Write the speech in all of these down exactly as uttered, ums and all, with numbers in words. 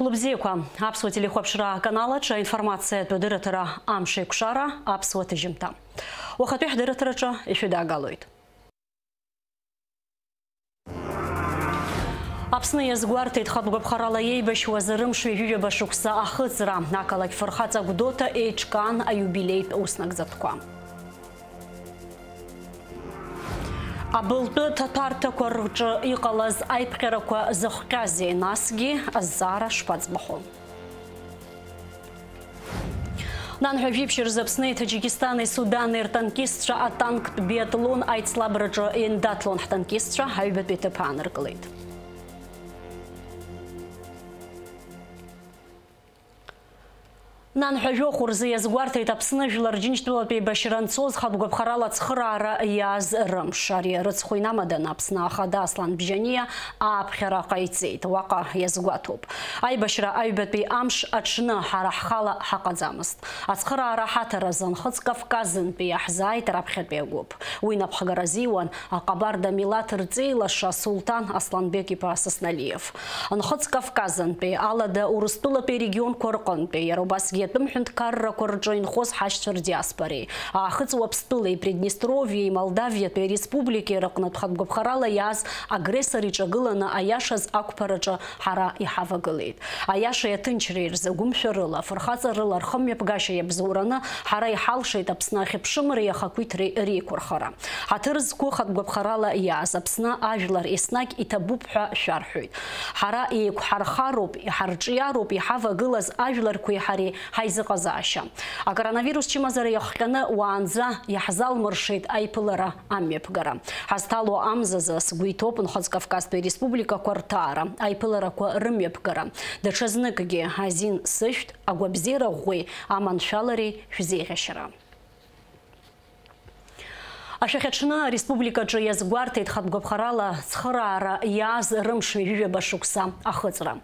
Лыбзиақәа, аԥсуа телехәаԥшра аканал аҿы аинформациатә дырраҭара Амш еиқәшара, аԥсуа ҭыжьымҭа. Уахатәи ҳдырраҭараҿы ишәыдаагалоит. Аԥсны иазгәарҭеит хатә гәаԥхарала иеибашьуаз рымш ҩажәижәаба шықәса ахыҵра. Ақалақь фырхаҵа Гәдоуҭа еиҿкаан аиубилеитә уснагӡатәқәа. Абылтәы ҭаҭәарҭақәа рҿы иҟалаз аиԥҟьарақәа зыхҟьазеи, насгьы азҵаара шԥаӡбахо? Нанҳәа жәиԥшь рзы Аԥсни Таџьикистани Судани ртанкистцәа атанктә биатлон аицлабраҿы иандаҭлон ҳтанкистцәа аҩбатәи ҭыԥ ааныркылеит. Нанҳәа жәохә рзы иазгәарҭеит Аԥсны Жәлар Џьынџьтәылатә еибашьра анцоз хатә гәаԥхарала ацхыраара иааз рымш. Ари рыцхә инамаданы Аԥсны Ахада Аслан Бжьаниа ааԥхьара ҟаиҵеит. Уаҟа иазгәаҭоуп. Аибашьра аҩбатәи амш аҽны ҳара ҳхала ҳаҟаӡамызт. Ацхыраара ҳаҭар азы Нхыҵ Кавказынтәи иаҳзааит раԥхьатәи агәыԥ. Уи напхгара азиуан аҟабарда милаҭ рҵеилаша Сулҭан Асланбек-иԥа Сасналиев. Нхыҵ Кавказынтәи, Алада Урыстәылатәи арегионқәа рҟынтәи, иара убасгьы атәым ҳәынҭқаррақәа рҿы инхоз ҳашьцәа рдиаспореи, Аахыҵ Уаԥстәылеи, Приднестровиеи, Молдавиатәи ареспубликеи рыҟнытә хатә гәаԥхарала иааз агрессор иҿагыланы аиашаз ақәԥараҿы ҳара иҳавагылеит. Аиашеи аҭынчреи рзы гәымшәарыла, фырхаҵарыла рхымҩаԥгашьа иабзоураны ҳара иҳалшеит Аԥсны ахьыԥшымреи ахақәиҭреи реиқәырхара. Ҳаҭыр зқәу хатә гәаԥхарала иааз Аԥсны ажәлар еснагь иҭабуп ҳәа шәарҳәоит. Ҳара еиқәҳархароуп, иҳарҿиароуп иҳавагылаз ажәларқәеи ҳареи ҳаизыҟазаашьа. Акоронавирус чымазара иахҟьаны уаанӡа иаҳзалмыршеит аиԥылара амҩаԥгара. Ҳазҭало амзазы сгәы иҭоуп Нхыҵ Кавказтәи ареспубликақәа рҭаара, аиԥыларақәа рымҩаԥгара, даҽазныкгьы азин сышәҭ, агәабзиара ӷәӷәеи аманшәалареи шәзеиӷьашьара. Ашәахьаҽны ареспубликаҿы иазгәарҭеит хатә гәаԥхарала цхыраара иааз рымш ҩажәижәаба шықәса ахыҵра.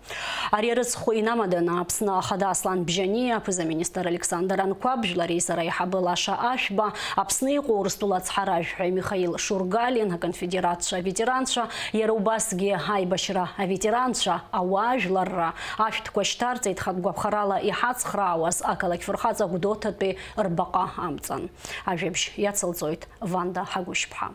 Ари арыцхә инамаданы Аԥсны Ахада Аслан Бжьаниа, аԥыза-министр Александр Анқәаб, жәлар реизара аиҳабы Лаша Ашәба, Аԥсны иҟоу Урыстәыла ацҳаражәҳәаҩ Михаил Шургалин, аконфедератцәа аветеранцәа, иара убасгьы аибашьра аветеранцәа, ауаажәларра, ашәҭқәа шьҭарҵеит хатә гәаԥхарала иҳацхраауаз ақалақь фырхаҵа Гәдоуҭатәи рбаҟа амҵан. Ажәабжь иацылҵоит Ванда Ҳагәышьԥҳа.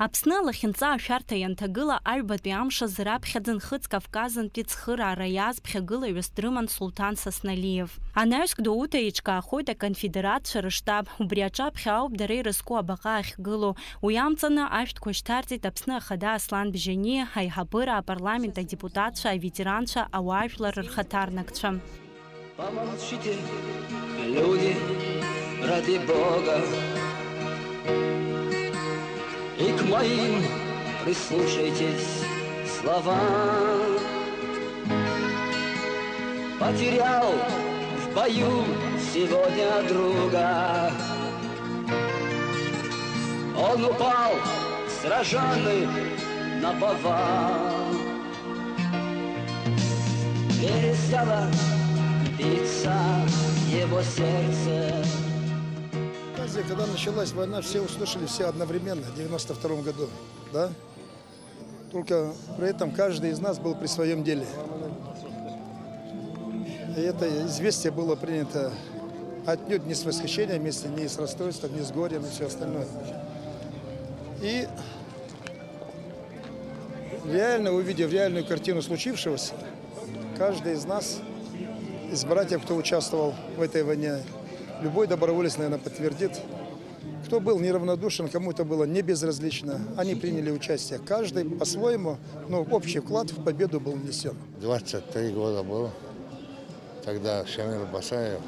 Аԥсны алахьынҵа ашәарҭа ианҭагыла, аҩбатәи амш азы раԥхьаӡа Нхыҵ Кавказынтәи цхыраара иааз ԥхьагылаҩыс дрыман Сулҭан Сасналиев. Анаҩс Гәдоуҭа еиҿкаахоит аконфедератцәа рыштаб, убри аҿаԥхьа ауп дара ирызку абаҟа ахьгылоу. Уи амҵаны ашәҭқәа шьҭарҵеит Аԥсны Ахада Аслан Бжьаниа, аиҳабыра, апарламент адепутатцәа, аветеранцәа, ауаажәлар рхаҭарнакцәа. Помолчите, люди, ради Бога, и к моим прислушайтесь словам. Потерял в бою сегодня друга. Он упал, сражённый наповал. Перестало биться его сердце. Когда началась война, все услышали, все одновременно, в девяносто втором году, да? Только при этом каждый из нас был при своём деле. И это известие было принято отнюдь не с восхищением, если не с расстройством, не с горем и всё остальное. И реально увидев реальную картину случившегося, каждый из нас, из братьев, кто участвовал в этой войне, любой доброволец, наверное, подтвердит, кто был неравнодушен, кому это было не безразлично, они приняли участие. Каждый по-своему, но общий вклад в победу был внесён. Двадцать три года был, тогда Шамил Басаев,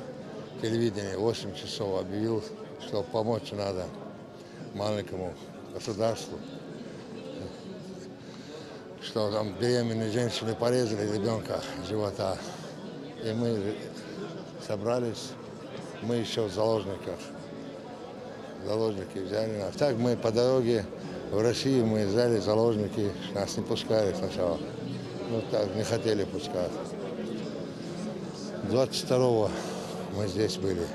телевидение, восемь часов объявил, что помочь надо маленькому государству, что там беременные женщины порезали ребёнка живота. И мы собрались, мы ещё в заложниках. Заложники взяли нас. Так мы по дороге в Россию мы взяли заложники, нас не пускали сначала. Ну так, не хотели пускать. Двадцать второго мы здесь были.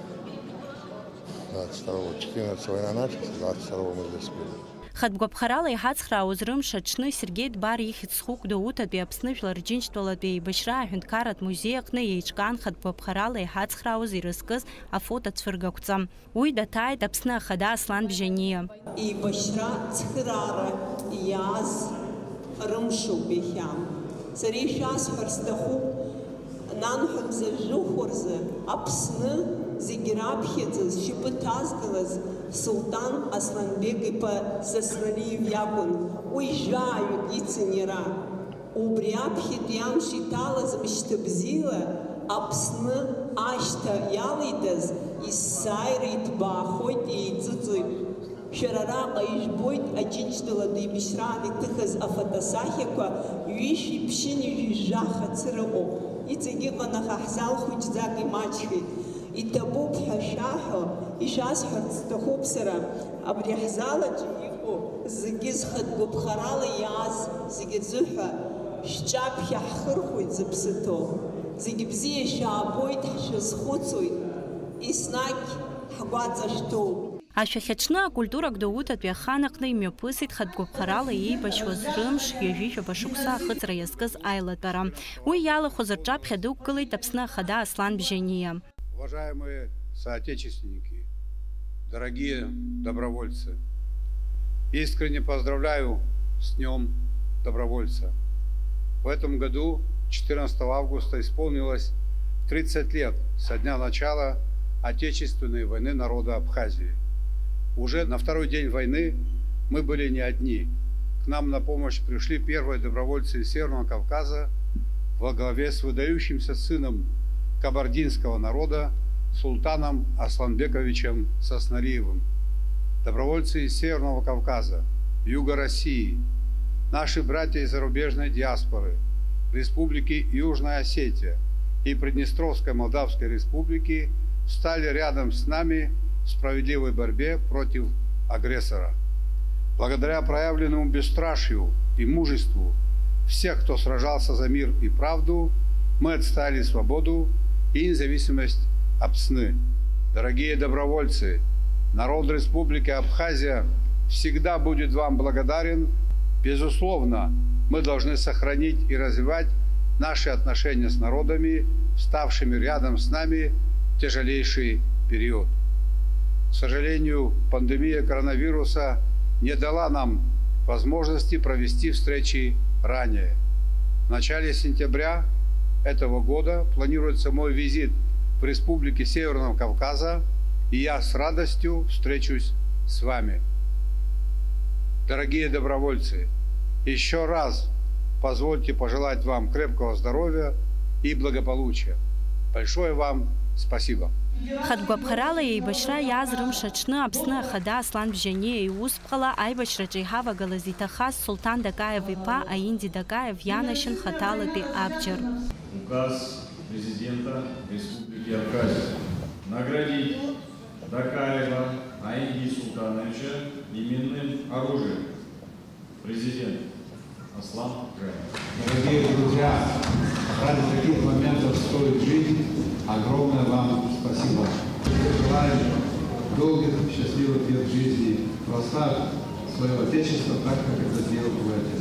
Двадцать второго, четырнадцатого война началась, двадцать второго мы здесь были. Хатә гәаԥхарала иҳацхраауаз рымш аҽны Сергеи Дбар ихьӡ зху Гәдоуҭатәи Аԥсны Жәлар Џьынџьтәылатәи еибашьра аҳәынҭқарратә музеи аҟны еиҿкаан хатә гәаԥхарала иҳацхраауаз ирызкыз афотоцәыргақәҵа. Уи даҭааит Аԥсны Ахада Аслан Бжьаниа. Еибашьра цхыраара иааз рымшоуп иахьа. Сара ишәасҳәар сҭахуп, нанҳәа мза жәохә рзы Аԥсны зегь раԥхьаӡа зшьапы ҭазгалаз Сулҭан Асланбег иԥа Сасналиев иакәын, уи жәаҩык ицын иара. Убри аԥхьатәи амш иҭалаз мышьҭа бзиала Аԥсны ашьҭа иалеидаз есааира иҭбаахоит, еиҵыҵоит. Шәара араҟа ижәбоит Аџьынџьтәылатәи еибашьраан иҭыхыз афотосахьақәа, ҩышәи ԥшьынҩажәи жәаха цыра ыҟоуп. Иҵегь ыҟан, аха ҳзал хәыҷӡак имаҷхеит. Иҭабуп ҳәа шәаҳәо, ишәасҳәарц сҭахуп сара, абри ҳзал аҿы иҟоу зегьы зхатә гәаԥхарала иааз зегьы рзыҳәа шәҿаԥхьа ҳхырхәоит зыԥсы ҭоу. Зегь бзиа шәаабоит, ҳшәазхәыцуеит, еснагь ҳгәаҵа шәҭоуп. Ашәахьаҽны акультура Гәдоуҭатәи ахан аҟны имҩаԥысит хатә гәаԥхарала еибашьуаз рымш ҩажәи жәаба шықәса ахыҵра иазкыз аилатәара. Уи иалахәыз рҿаԥхьа дықәгылеит Аԥсны Ахада Аслан Бжьаниа. Уважаемые соотечественники, дорогие добровольцы, искренне поздравляю с Днём добровольца. В этом году, четырнадцатого августа, исполнилось тридцать лет со дня начала Отечественной войны народа Абхазии. Уже на второй день войны мы были не одни. К нам на помощь пришли первые добровольцы из Северного Кавказа во главе с выдающимся сыном кабардинского народа Султаном Асланбековичем Сосналиевым. Добровольцы из Северного Кавказа, Юга России, наши братья из зарубежной диаспоры, Республики Южная Осетия и Приднестровской Молдавской Республики встали рядом с нами в справедливой борьбе против агрессора. Благодаря проявленному бесстрашию и мужеству всех, кто сражался за мир и правду, мы отстояли свободу и независимость Апсны. Дорогие добровольцы, народ Республики Абхазия всегда будет вам благодарен. Безусловно, мы должны сохранить и развивать наши отношения с народами, вставшими рядом с нами в тяжелейший период. К сожалению, пандемия коронавируса не дала нам возможности провести встречи ранее. В начале сентября этого года планируется мой визит в республики Северного Кавказа, и я с радостью встречусь с вами. Дорогие добровольцы, ещё раз позвольте пожелать вам крепкого здоровья и благополучия. Большое вам спасибо. Хатә гәаԥхарала еибашьра иааз рымш аҽны Аԥсны Ахада Аслан Бжьаниа иусԥҟала аибашьраҿы иҳавагалаз иҭахаз Сулҭан Дакаев иԥа Аинди Дакаев ианашьан хаҭалатәи абџьар. Указ президента Республики Абхазия наградить Дакаева Аинди Султановича именным оружием. Президент Аслан Джаев. Дорогие друзья, ради таких моментов стоит жить. Огромное вам спасибо. Желаю долгих, счастливых лет жизни, прославить своё Отечество так, как это сделал твой отец.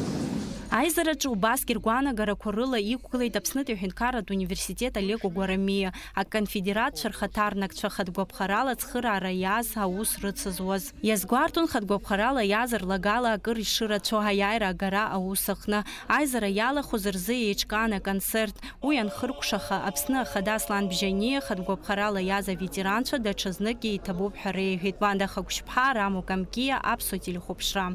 Аизараҿы убасгьы ргәаанагарақәа рыла иқәгылеит Аԥснытәи аҳәынҭқарратә университет Алеко Гәарамиа, аконфедератцәа рхаҭарнакцәа хатә гәаԥхарала ацхыраара иааз аус рыцызуаз. Иазгәарҭон хатә гәаԥхарала иааз рлагала акыр ишырацәоу аиааира агара аус аҟны. Аизара иалахәыз рзы еиҿкаан аконцерт. Уи анхыркәшаха, Аԥсны Ахада Аслан Бжьаниа хатә гәаԥхарала иааз аветеранцәа даҽазнык еиҭабуп ҳәа реиҳәеит. Ванда Хагәшьԥҳа, Рамо Камкиа, Аԥсуа телехәаԥшра.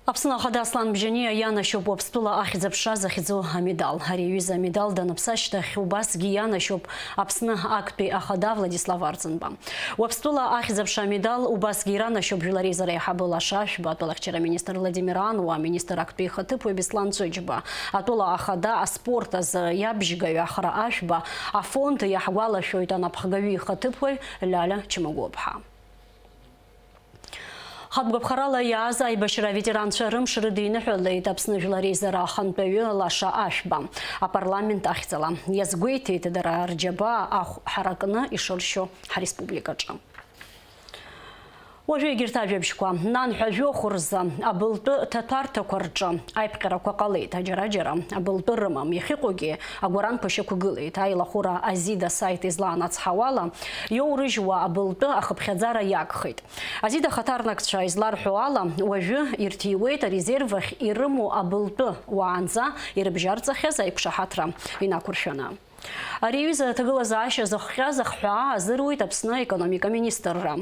Аԥсны Ахада Аслан Бжьаниа ианашьоуп Уаԥстәыла ахьӡ-аԥша захьӡу амедал. Ари аҩыза амедал даныԥсы ашьҭахь убасгьы ианашьоуп Аԥсны актәи Ахада Владислав Арӡынба. Уаԥстәыла ахьӡ-аԥша амедал убасгьы иранашьоуп Жәлар Реизара аиҳабы Лаша Ашәба, атәылахьчара министр Владимир Ануа, аминистр актәи ихаҭыԥуаҩ Беслан Ҵәыџьба, атәыла ахада аспорт азы иабжьгаҩ Ахра Ашәба, афонд иаҳгәалашәоит анапхгаҩы ихаҭыԥуаҩ Лиаля Чмагәлоԥҳа. Хатә гәаԥхарала иааз аибашьра аветеранцәа рымш рыдиныҳәалеит Аԥсны Жәлар Реизара ахантәаҩы Лаша Ашәба апарламент ахьӡала. Иазгәеиҭеит дара рџьабаа ахә ҳаракны ишыршьо ҳареспубликаҿы. Уажәы егьырҭ ажәабжьқәа, нанҳәа жәохә рзы абылтәы ҭаҭәарҭақәа рҿы аиԥҟьарақәа ҟалеит, џьара-џьара абылтәы рымам, иахьыҟоугьы агәаранқәа шьақәгылеит, аилахәыра Азида асаит излаанацҳауала, иоурыжьуа абылтәы ахыԥхьаӡара иагхеит. Азида ахаҭарнакцәа изларҳәо ала, уажәы ирҭиуеит арезерв ахь ирымоу абылтәы, уаанӡа ирыбжьарҵахьаз аиқәшаҳаҭра инақәыршәаны. Ари аҩыза аҭагылазаашьа зыхҟьаз ахҳәаа азыруит Аԥсны аекономика министрра.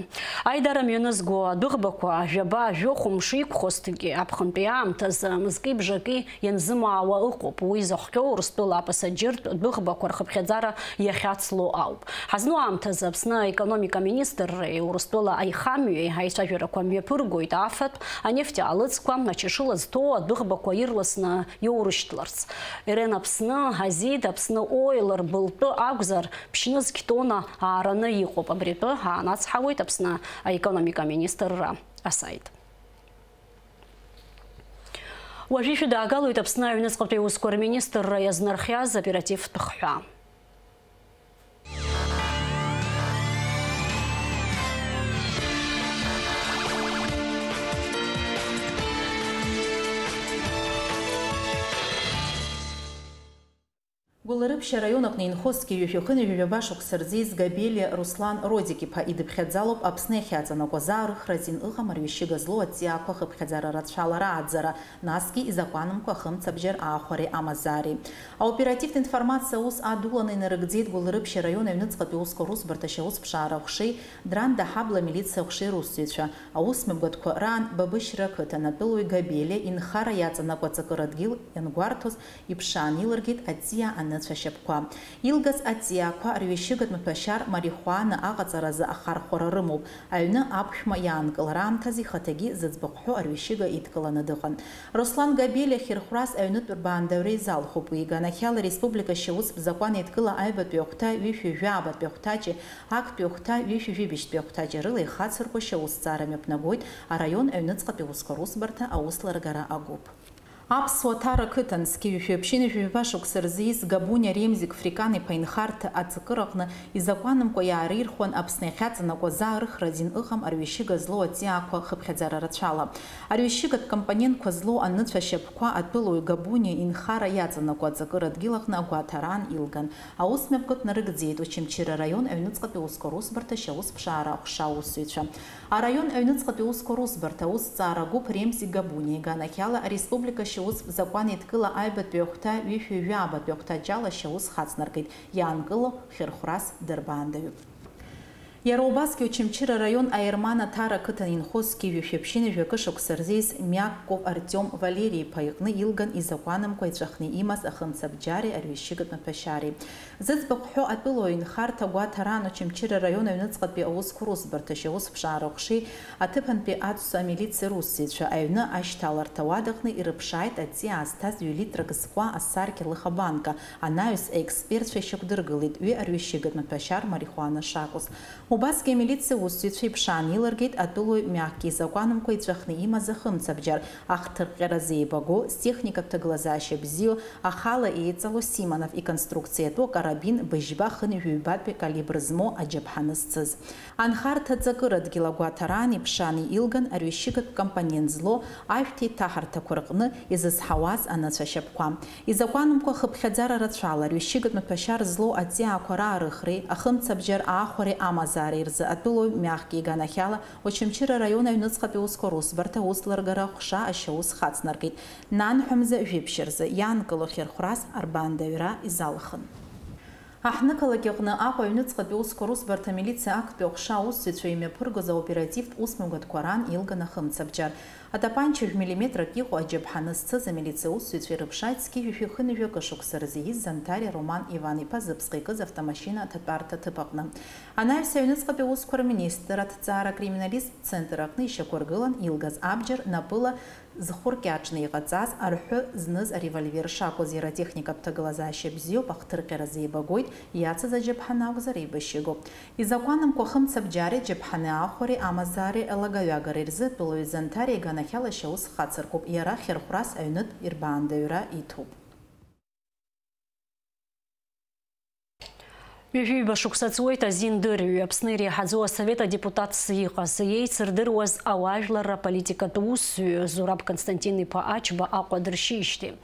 Аидара мҩанызго адәыӷбақәа жәаба-жәохә мшы иқәхозҭгьы аԥхынтәи аамҭазы мызки-бжаки ианзымаауа ыҟоуп. Уи зыхҟьо Урыстәыла апасаџьыртә дәыӷбақәа рхыԥхьаӡара иахьацло ауп. Ҳазну аамҭазы Аԥсны аекономика министрреи Урыстәыла аихамҩеи аицәажәарақәа мҩаԥыргоит афатә, анефть аалыҵқәа, ачашыла зҭоу адәыӷбақәа ирласны иоурышьҭларц. Ирен Аԥсны, Азид, Аԥсны Оил рбылтәы акәзар, ԥшьнызқь тонна аараны иҟоуп. Абри атәы аанацҳауеит Аԥсны аекономика министрра асаит. Уажәы ишәыдаагалоит Аԥсны аҩныҵҟатәи аусқәа рминистрра иазнархиаз оперативтә хҳәаа. Гәылрыԥшь араион аҟны инхо зқьи жәшәи хынҩажәи жәаба шықәса рзы ииз Габелиа Руслан Родик-иԥа идыԥхьаӡалоуп Аԥсны иахьаҵанакуаз аарыхра азин ыҟам арҩышьыга злоу аҵиаақәа хыԥхьаӡара рацәала рааӡара, насгьы изакәанымкәа ахымцабџьар аахәареи амазаареи. Аоперативтә информациа аус адуланы инарыгӡеит Гәылрыԥшь араион аҩныҵҟатәи аусқәа русбарҭа ашьаусԥшаара аҟәшеи Дранда Ҳабла амилициа аҟәшеи русзуҩцәа. Аусмҩаԥгатәқәа раан Бабышьра ақыҭан атәылауаҩ Габелиа инхара иаҵанакуа аҵакыра дгьыл иангәарҭоз иԥшаан илыргеит аҵиаа аныцәа шьапқәа. Илгаз аҵиаақәа рҩышьыгатә маҭәашьар марихуана аҟаҵаразы ахархәара рымоуп. Аҩны аԥшәма иаанкылара аамҭазы ихаҭагьы зыӡбахә ҳәоу арҩышьыга идкыланы дыҟан. Руслан Габелиа хьырхәрас аҩнытә рбаандаҩра изалхуп. Уи иганахьала ареспублика ашьаустә закәан еидкыла аҩбатәи ахәҭа ҩышәи жәаабатәи ахәҭаҷи актәи ахәҭа ҩышәи жәибжьтәи ахәҭаҷи рыла ихацырку ашьаусҭҵаара мҩаԥнагоит араион аҩныҵҟатәи аусқәа русбарҭа аусеилыргара агәыԥ. Аԥсуа Ҭара қыҭан зқьи жәшәи ԥшьынҩажәи жәаба шықәса рзы ииз Габуниа Ремзик Фрикан-иԥа инхарҭа аҵакыраҟны изакәанымкәа иаарирхуан Аԥсны иахьаҵанакуаз аарыхра азин ыҟам арҩышьыга злоу аҵиаақәа хыԥхьаӡара рацәала. Арҩышьыгатә компонентқәа злоу аныцәа шьапқәа атәылауаҩ Габуниа инхара иаҵанакуа аҵакыра дгьыл аҟны агәаҭараан илган. Аусмҩаԥгатә нарыгӡеит Очамчыра араион аҩныҵҟатәи аусқәа русбарҭа ашьаусԥшаара аҟәша аусзуҩцәа. Араион аҩныҵҟатәи аусқәа русбарҭа аусҭҵаара агәыԥ Ремзик Габуниа иганахьала ареспублика ашьаустә закәан еидкыла аҩбатәи ахәҭа ҩышәи жәаабатәи ахәҭаҷ ала ашьаус хацнаркит, иаанкыло хьырхәрас дырбаандаҩуп. Иара убасгьы Очамчыра араион Аерман Аҭара ақыҭан инхо зқьи жәшәи ԥшьынҩажәи акы шықәса рзы ииз Миакков Артиом Валери-иԥа иҟны илган изакәанымкәа иҵәахны имаз ахымцабџьари арҩышьыгатә маҭәашьари. Зыӡбахә ҳәоу атәылауаҩ инхарҭа агәаҭараан Очамчыра араион аҩныҵҟатәи аусқәа русбарҭа ашьаусԥшаара аҟәшеи аҭыԥантәи аҵәца амилициа русзуҩцәа аҩны ашьҭаларҭа ауадаҟны ирыԥшааит аҵиаа зҭаз ҩ-литрак зкуа асаркьа лыха банка, анаҩс аекспертцәа ишьақәдыргылеит уи арҩышьыгатә маҭәашьар марихуана шакәыз. Убасгьы амилициа усзуҩцәа иԥшаан илыргеит атәылауаҩ мҩакгьы изакәанымкәа иҵәахны имаз ахымцабџьар, ахҭырҟьаразы еибаго, зтехникатә ҭагылазаашьа бзиоу, ахала еиҵало Симонов иконструкциатәу акарабин быжьба хынҩажәи ҩбатәи калибр змоу аџьаԥҳаны зцыз. Анхарҭа аҵакыра дгьыл агәаҭараан иԥшааны илган арҩышьыгатә компонент злоу ашәҭ еиҭаҳарҭақәа рҟны изызҳауаз аныцәа шьапқәа. Изакәанымкәа хыԥхьаӡара рацәала арҩышьыгатә маҭәашьар злоу аҵиаақәа раарыхреи ахымцабџьар аахәареи амазаареи рзы атәылауаҩ мҩахки иганахьала Очамчыра араион аҩныҵҟатәи аусқәа русбарҭа аусеилыргара аҟәша ашьаус хацнаркит. Нанҳәа мза жәиԥшь рзы иаанкыло хьырхәрас арбаандаҩра изалхын. Аҳҭнықалақь аҟны Аҟәа аҩныҵҟатәи аусқәа русбарҭа амилициа актәи аҟәша аусзуҩцәа имҩаԥыргоз аоперативтә усмҩаԥгатәқәа раан илган ахымцабџьар. Атапанча жәмиллиметрак иҟоу аџьаԥҳаны зцыз амилициа усзуҩцәа ирыԥшааит зқьи жәшәи хынҩажәи акы шықәса рзы ииз Занҭариа Роман Иван-иԥа зыԥсҟы икыз автомашьына аҭатәарҭа аҭыԥ аҟны. Анаҩс аҩныҵҟатәи аусқәа рминистр аҭҵааратә-криминалисттә центр аҟны ишьақәыргылан илгаз абџьар напыла зхәыркьаҿны иҟаҵаз арҳәы зныз аревольвер шакәыз, иара атехникатә ҭагылазаашьа бзиоуп, ахҭырҟьаразы еибагоит, иацыз аџьаԥҳаны акәзар еибашьыгоуп. Изакәанымкәа ахымцабџьари аџьаԥҳани аахәареи амазаареи алагаҩагареи рзы атәылауаҩ Занҭариа иганахьала ашьаус хацыркуп, иара хьырхәрас аҩнытә ирбаандаҩра иҭоуп. Ҩажәи ҩба шықәса ҵуеит азин дырҩ Аԥсны иреиҳаӡоу асовет адепутатс иҟаз, иеицырдыруаз ауаажәларра аполитикатә усзуҩы Зураб Константин-иԥа Ачба Аҟәа дыршьижьҭеи.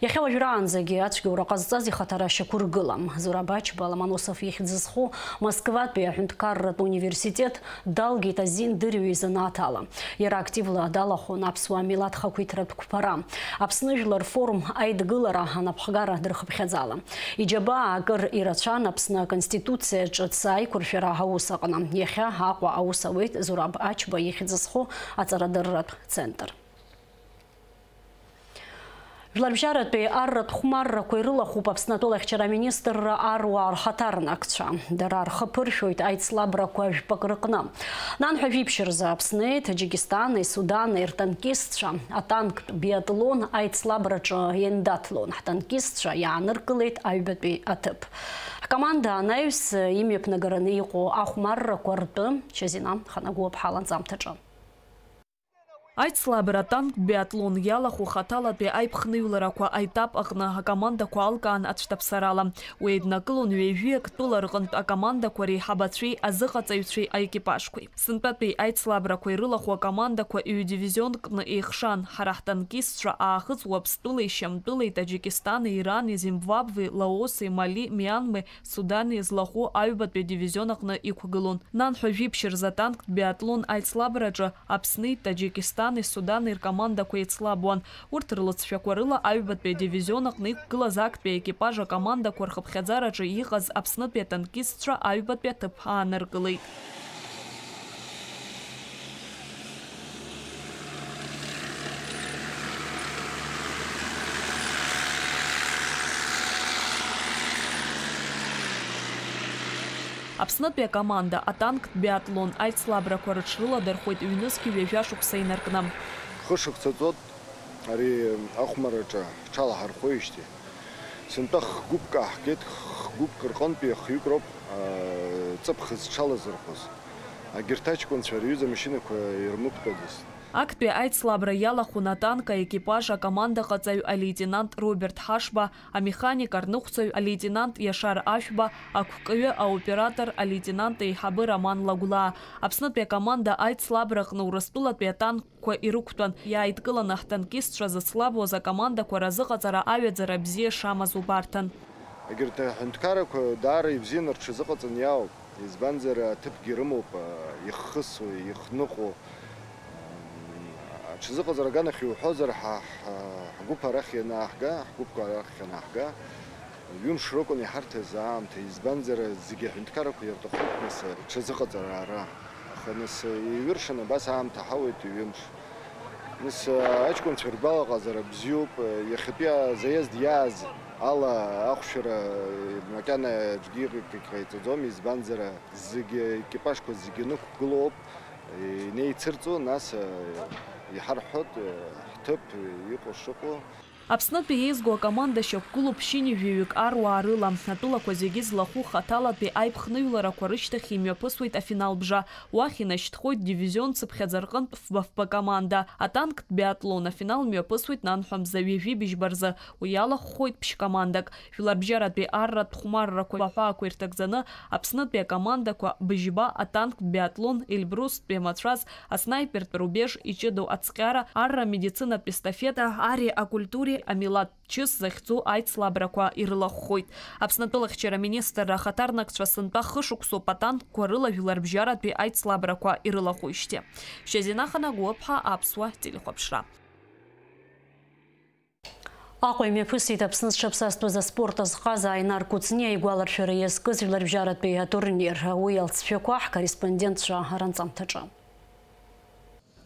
Иахьа уажәраанӡагьы ацәгьоура ҟазҵаз ихаҭара шьақәыргылам. Зураб Ачба Ломоносов ихьӡ зху Москватәи аҳәынҭқарратә университет далгеит азин дырҩ изанааҭ ала. Иара активла далахәын аԥсуа милаҭ хақәиҭратә қәԥара, Аԥсны жәлар форум аидгылара анапхгара дырхыԥхьаӡала. Иџьабаа акыр ирацәан Аԥсны Аконституциа ҿыц аиқәыршәара аус аҟны. Иахьа Аҟәа аус ауеит Зураб Ачба ихьӡ зху аҵарадырратә центр. Жәларбжьаратәи арратә хәмаррақәа ирылахәуп Аԥсны атәылахьчара аминистрра аруаа рхаҭарнакцәа. Дара рхы ԥыршәоит аицлабрақәа жәпак рыҟны. Нанҳәа жәиԥшь рзы Аԥсни, Таџьикистани, Судани ртанкистцәа атанктә биатлон аицлабраҿы иандаҭлон. Ҳтанкистцәа иааныркылеит аҩбатәи аҭыԥ. Ҳкоманда анаҩс имҩаԥнагараны иҟоу ахәмаррақәа ртәы Шьазина Ханагәыуаԥҳа ланҵамҭаҿы. Аицлабра атанктә биатлон иалахәу хаҭалатәи аиԥхныҩларақәа аетап аҟны акомандақәа алкаан ацәҭаԥсарала. Уи еиднакылон ҩажәи актәыла рҟынтә акомандақәа реиҳабацәеи азыҟаҵаҩцәеи аекипажқәеи. Сынтәатәи аицлабрақәа ирылахәу акомандақәа ҩ-дивизионкны еихшан. Ҳара ҳтанкистцәа аахыҵ Уаԥстәылеи Шьамтәылеи, Таџьикистани, Ирани, Зимбабвеи, Лаоси, Мали, Мианмеи, Судани злахәу аҩбатәи адивизион аҟны иқәгылон. Нанҳәа жәиԥшь рзы атанктә биатлон аицлабраҿы Аԥсни, Таџьикистани, Судани ркомандақәа еицлабуан. Урҭ рлыҵшәақәа рыла аҩбатәи адивизион аҟны иқәгылаз актәи аекипаж акомандақәа рхыԥхьаӡараҿы иҟаз Аԥснытәи атанкистцәа аҩбатәи аҭыԥ ааныркылеит. Аԥснытәи акоманда атанктә биатлон аицлабрақәа рыҽрыладырхәеит ҩнызқь ҩажәа шықәса инаркны. Хышықәса ҵуеит ари ахәмарраҿы ҳҽалаҳархәоижьҭеи. Сынтәа х-гәыԥк ааҳгеит, х-гәыԥк рҟынтәи хҩык роуп, аа, ҵыԥх зҽалазырхәыз. Агьырҭ аҷкәынцәа рҩыза амашьынақәа ирмықәтәаӡацт. Актәи аицлабра иалахәын атанк аекипаж акомандаҟаҵаҩ алеитенант Роберт Ҳашба, амеханик арныҟәцаҩ алеитенант Иашар Ашәба, ақәкаҩы аоператор алеитенант еиҳабы Роман Лагәлаа. Аԥснытәи акоманда аицлабраҟны Урыстәылатәи атанк қәа ирықәтәан, иааидкыланы ҳтанкистцәа зыцлабуаз акомандақәа разыҟаҵара аҩаӡара бзиа шамаз убарҭан. Егьырҭ аҳәынҭқаррақәа даара ибзианы рҽазыҟаҵаны иаауп, избанзар, аҭыԥгьы рымоуп, иххысуа, ихныҟәо. Аҽазыҟаҵара аганахь иуҳәозар, ҳа, ҳа, ҳгәыԥ арахь ианааҳга, ҳгәыԥқәа арахь ианааҳга, Ҩымш ракәын иҳарҭаз аамҭа, избанзар, зегьы аҳәынҭқаррақәа ирҭахуп, нас, ҽазыҟаҵара ара. Аха, нас, еиҩыршан абас аамҭа ҳауеит ҩымш. Нас, аҷкәынцәа ргәалаҟазара бзиоуп, иахьатәи азаезд иааз ала ахәшәара макьана аӡәгьы иҟ-, иҟаиҵаӡом, избанзар, зегьы, аекипажқәа зегьы нықәгылоуп, инеицырҵо, нас, иҳарҳәоит, ҳҭыԥ иҟоу шыҟоу. Аԥснытәи еизго акоманда шьақәгылоуп ԥшьынҩажәаҩык аруаа рыла. Атәылақәа зегьы злахәу хаҭалатәи аиԥхныҩларақәа рышьҭахь имҩаԥысуеит афинал бжа. Уахь инашьҭхоит дивизион цыԥхьаӡа рҟынтә фба-фба команда. Атанктә биатлон афинал мҩаԥысуеит нанҳәа мза ҩажәи быжьба рзы. Уи иалахәхоит ԥшь-командак. Жәларбжьаратәи арратә хәмаррақәа аҳәаақәа ирҭагӡаны Аԥснытәи акомандақәа быжьба, атанктә биатлон, Эльбрустәи амацәаз, аснаипертә рубеж, иҷыдоу ацҟьара, арра медицинатә естафета, ари акультуреи амилаҭ чыс захьӡу аицлабрақәа ирылахәхоит. Аԥсны атәылахьчара аминистрра ахаҭарнакцәа сынтәа хышықәсоуп атанкқәа рыла жәларбжьаратәи аицлабрақәа ирылахәижьҭеи. Шьазина Ханагәыаԥҳа, Аԥсуа телехәаԥшра. Аҟәа имҩаԥысит Аԥсны зҽаԥсазтәыз аспорт азҟаза Аинар Кәыҵниа игәаларшәара иазкыз жәларбжьаратәи атурнир. Уи алҵшәақәа ҳкорреспондентцәа ранҵамҭаҿы.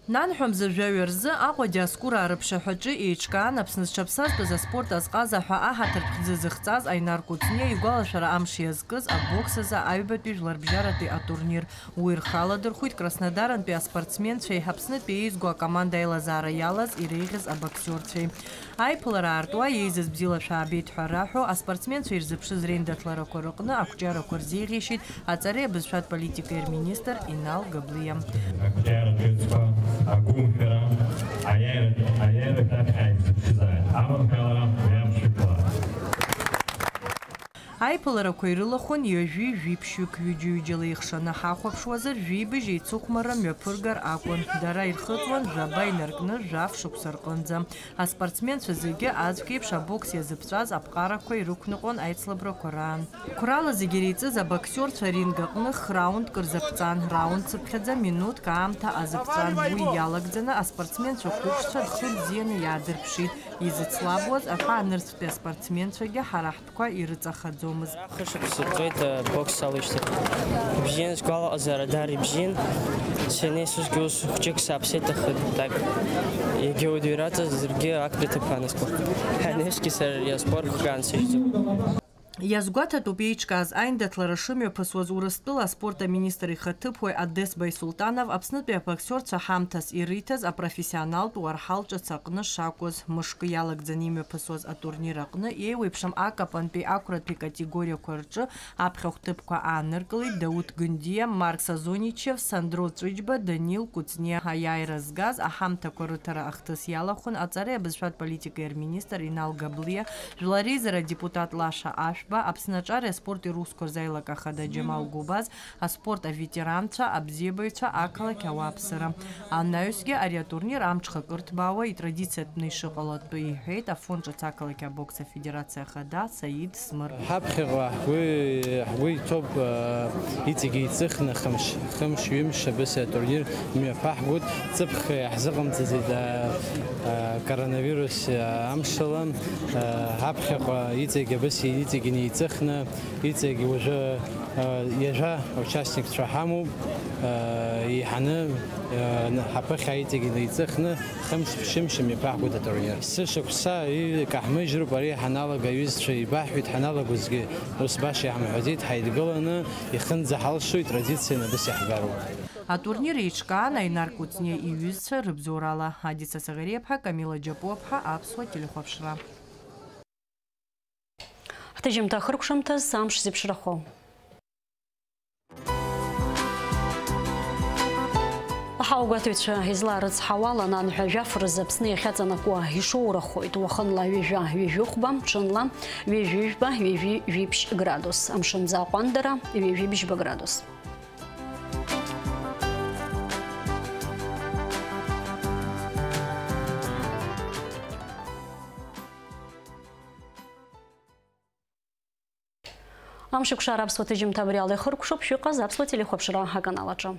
Нанҳәа мза жәаҩа рзы Аҟәа Диоскура арыԥшаҳәаҿы еиҿкаан Аԥсны зҽаԥсазтәыз аспорт азҟаза ҳәа аҳаҭыртә хьӡы зыхҵаз Аинар Кәыҵниа игәалашәара амш иазкыз абокс азы аҩбатәи жәларбжьаратәи атурнир. Уи рхы аладырхәит Краснодарантәи аспортсменцәеи Аԥснытәи еизго акоманда аилазаара иалаз иреиӷьыз абоксиорцәеи. Аиԥылара аартуа еизаз бзиала шәаабеит ҳәа раҳәо, аспортсменцәа ирзыԥшыз реиндаҭларақәа рыҟны ақәҿиарақәа рзеиӷьеишьеит аҵареи абызшәатә политикеи рминистр Инал Габлиа. Ақәҿиаратә ҩызцәа, агәымшәара, аиааира, аиааира шәаԥхьа ишәзыԥшызааит. Аманшәалара, уи амш шәықәлааит. Аиԥыларақәа ирылахәын ҩажәи жәиԥшьҩык, ҩыџьа-ҩыџьала еихшаны ҳахәаԥшуазар, жәибжь еицыхәмарра мҩаԥыргар акәын. Дара ирхыҵуан жәаба инаркны жәаф шықәса рҟынӡа. Аспортсменцәа зегьы аӡәк еиԥш абокс иазыԥҵәаз аԥҟарақәа ирықәныҟәон аицлабрақәа раан. Қәрала зегьы иреиҵыз абоксиорцәа аринг аҟны х-раундк рзаԥҵан. Раунд цыԥхьаӡа минуҭк аамҭа азыԥҵан. Уи иалагӡаны аспортсменцәа хәыҷцәа рхы бзианы иаадырԥшит. Изыцлабуаз аҳәаанырцәтәи аспортсменцәагьы ҳара ҳтәқәа ирыҵахаӡомызт. Хышықәса ҵуеит, э, бокс салышьҭахь. Ибзиан, сгәалаҟазаара даара ибзиан. Сынеи сусгьы ус хәҷык сааԥсеит, аха так, егьа уаҩ дыҩраҵазаргьы актәи аҭыԥ анаскуа. Ҳанеишьгьы сара ари аспорт хкы аансыжьӡом. Иазгәаҭатәуп еиҿкааз аиндаҭлара шымҩаԥысуаз Урыстәыла аспорт аминистр ихаҭыԥуаҩ Одес Байсултанов Аԥснытәи абоксиорцәа ҳамҭас ириҭаз апрофессионалтә уарҳал ҿыц аҟны шакәыз. Мышкы иалагӡаны имҩаԥысуаз атурнир аҟны еиуеиԥшым акапантәи ақәратәи категориақәа рҿы аԥхьахә ҭыԥқәа ааныркылеит Дауҭ Гындиа, Марк Сазоничев, Сандро Ҵәыџьба, Данил Кәыҵниа. Аиааира згаз аҳамҭақәа рыҭара ахҭыс иалахәын аҵареи абызшәатә политикеи рминистр Инал Габлиа, Жәлар реизара адепутат Лаша Ашәба, Аԥсны аҿари аспорти русқәа рзы аилак ахада Џьамал Гәыбаз, аспорт аветеранцәа, абзиабаҩцәа, ақалақь ауааԥсыра. Анаҩсгьы ари атурнир амҽхак ырҭбаауа, итрадициатәны ишыҟало атәы иҳәеит Афон ҿыц ақалақь абокс афедерациа ахада Саид Смыр. Ҳаԥхьаҟа ҳгәы, ҳгәы иҭоуп, э, иҵегьы еиҵыхны хымш, хымш, ҩымш абас атурнир мҩаԥаҳгоит. Ҵыԥх иаҳзыҟамҵаӡеит, э, э, коронавирус, э, амшала. Э, ҳаԥхьаҟа иҵегь абас иҵегь инеиҵыхны, иҵегь уажәы, э, ҩажәа участникцәа ҳамоуп. Э, еиҳаны, э, ҳаԥыхьа иҵегь инеиҵыхны, хымш-ԥшьымш имҩаԥаҳгоит атурнир. Сышықәса икаҳмыжьроуп, ари ҳаналага аҩызцәа еибаҳҳәеит, ҳаналагозгьы ус баша иаҳмҳәаӡеит, ҳаидгыланы ихынӡаҳалшоит, традицианы абас иаҳгароуп. Атурнир еиҿкаан Аинар Кәыҵниа иҩызцәа рыбзоурала. Адица Саӷариаԥҳа, Камила Џьапуаԥҳа, Аԥсуа телехәаԥшра. Ҳҭыжьымҭа ахыркәшамҭаз амш зеиԥшрахо. Аҳауагәаҭаҩцәа изларыцҳауала, ананҳәа жәаф рзы Аԥсны иахьаҵанакуа ишоурахоит. Уахынла ҩажәа, ҩажәихәба, ҽынла ҩажәижәба, ҩажәижәиԥшь градус. Амшынӡы аҟәандара, ҩажәибжьба градус. Амшеикәшара аԥсуа ҭыжьымҭа абри ала ихыркәшоуп, шәыҟаз аԥсуа телехәаԥшра аканал аҿы.